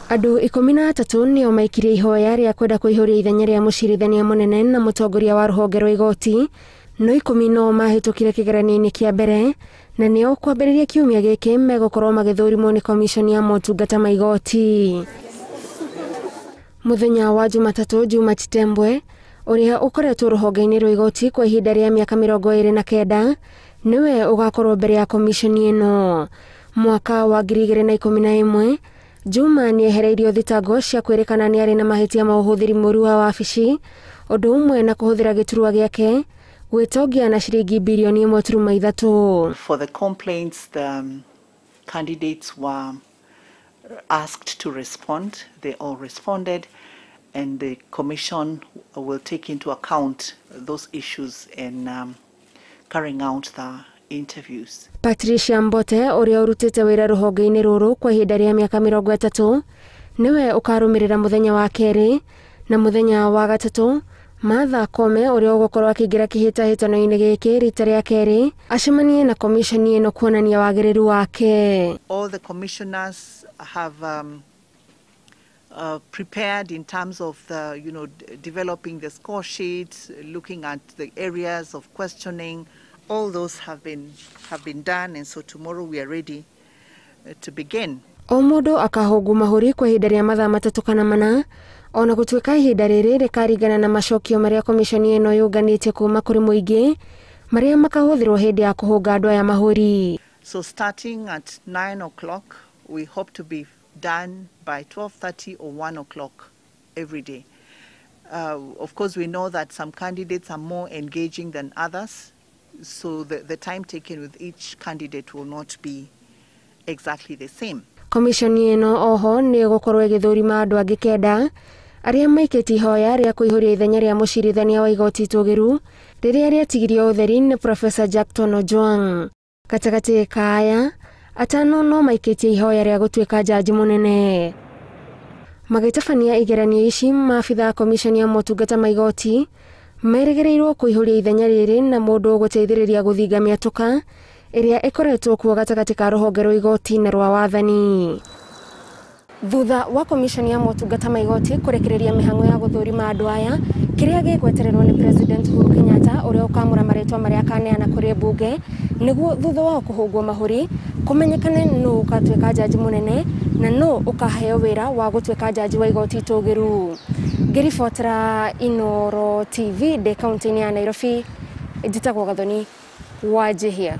Andũ 13 nĩo maikirie ihoya rĩa kwenda kũihũria ithenya rĩa mũcirithania mũnene na mũtongoria wa rũhonge rwa igoti, no 10 no mahĩtũkire kĩgeranio-inĩ kĩa mbere na nĩo kwambĩrĩria kiumia gĩkĩ megũkorwo magĩthũrimwo nĩ komiconi ya motungata ma igoti. Mũthenya wa Jumatatũ, Juma Chitembwe ũrĩa ũkoretwo rũhonge-inĩ rwa igoti kwa ihinda rĩa mĩaka 29 nĩwe ũgakorwo mbere ya komiconi ĩno. Mwaka wa 2011 Juma nĩehereirio thitango cia kwĩrĩkana nĩ arĩ na mahĩtia ma ũhũthĩri mũru wa wabici, ũndũ ũmwe na kũhũthĩra gĩturwa gĩake gwĩtongia na ciringi birioni 1.3. For the complaints, the candidates were asked to respond. They all responded, and the commission will take into account those issues in carrying out the interviews. Patricia Mbote ũrĩa ũrutĩte wĩra rũhonge-inĩ rũrũ kwa ihinda rĩa mĩaka 30 nĩwe ũkarũmĩrĩra mũthenya wa kerĩ, na mũthenya wa gatatũ Martha Koome ũrĩa ũgũkorwo akĩingĩra kĩhĩtahĩtano-inĩ gĩkĩ rita rĩa kerĩ acemanie na komiconi ĩno kuonania wagĩrĩru wake. All the commissioners have prepared in terms of the, developing the score sheets, looking at the areas of questioning. All those have been done, and so tomorrow we are ready to begin. O mũndũ akahũngwo mahũri kwa ihinda rĩa mathaa 3 kana 4, ona gũtuĩka ihinda rĩrĩ rĩkaringana na macokio marĩa komiconi ĩno yũnganĩtie kuma kũrĩ mũingĩ marĩa makahũthĩrwo hĩndĩ ya kũhũnga andũ aya mahũri. So starting at 9 o'clock, we hope to be done by 12:30 or 1 o'clock every day. Of course, we know that some candidates are more engaging than others, so the time taken with each candidate will not be exactly the same. Komiconi ĩno oho nĩ ĩgũkorwo ĩgĩthũrima andũ angĩ 9 arĩa maikĩtie ihoya rĩa kũihũria ithenya rĩa mũcirithania wa igoti itũgĩru rĩrĩa rĩatigirio ũtheri nĩ Professor Jackton Ojwang. Gatagatĩ ka aya 5 no maikĩtie ihoya rĩa gũtuĩka jaji mũnene. Magĩtabania igeranio ici, maabitha a komiconi ya motungata ma igoti merĩgĩrĩirwo kũihũria ithenya rĩrĩ na mũndũ ũgũteithĩrĩria gũthinga mĩatũka ĩrĩa ĩkoretwo kuo gatagatĩ ka rũhonge rwa igoti na rwa wathani. Thutha wa komiconi ya motungata ma igoti kũrekereria mĩhang'o ya gũthũrima andũ aya, kĩrĩa gĩgwetererwo nĩ President Uhuru Kenyatta ũrĩa ũkamũra marĩtwa marĩa akaneana kũrĩ mbunge nĩguo thutha wao kũhũngwo mahũri kũmenyekane nũ ũgatuĩka jaji mũnene na nũ ũkaheo wĩra wa gũtuĩka jaji wa igoti itũgĩru. Ngĩribotera Inooro TV ndĩ kaunti-inĩ ya Nairobi, njĩtagwo Gathoni Wanjihia.